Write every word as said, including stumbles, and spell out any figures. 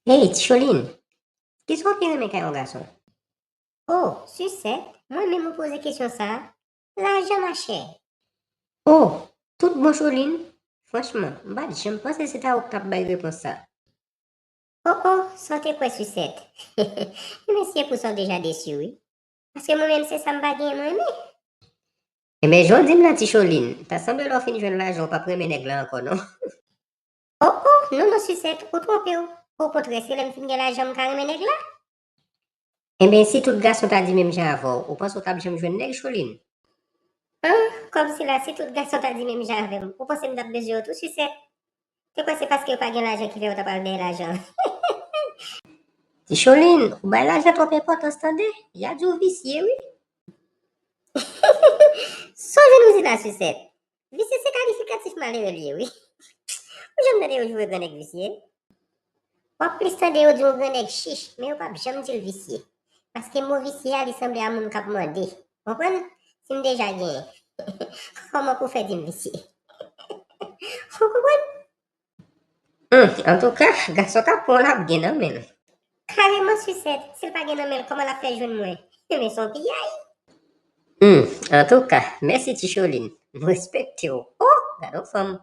Hey, Ti Cholin, kisa w pi renmen kay yon gason? Oh, Sisèt, mwen menm ou poze kesyon sa a? Lajan, machè. Oh, tout bon, Cholin. Franchman, m pa t janm panse se ta ou k t ap bay repons sa. Oh, oh, sa w te kwè, Sisèt? Mèsi pou sa w deja desi, wi. Paske mwen menm se sa m pa genyen mwen menm. Enben, jan w di m la, Ti Cholin, ta sanble lè w fin jwenn lajan, w p ap renmen nèg la ankò, non? Oh, oh, non, non, Sisèt, ou twonpe w. Okontrè, se lè m fin gen lajan m ka renmen nèg la. Enben, si tout gason ta di menm jan avè w, ou panse w t ap janm jwenn nèg, Cholin? An, kòmsi la, si tout gason ta di menm jan avè m, ou panse m t ap bezwen yo tou, Sisèt? Te kwè se paske yo pa gen lajan ki fè yo t ap al dèyè lajan? Ti Cholin, ou bay lajan twòp enpòtans, tande. Y a di w visye, wi. Sonje nou di la, Sisèt. Visye se kalifikatif malere l ye, wi. Ou janm tande yo joure gran nèg visye? W ap plis tande yo di yon gran nèg chich, men yo p ap janm di l visye. Paske mo visye a, li sanble a moun k ap mande. Konprann? Si m deja genyen, kòman pou fè di m visye? Ou konprann? Hmm, antouka, gason k ap pran w la ap gen nan men l. Kareman, Sisèt, si l pa gen nan men l, kòman l ap fè jwenn mwen? Men se yon piyay. Hmm, antouka, mèsi, Ti Cholin. M respekte w. Oh, gade yon fanm.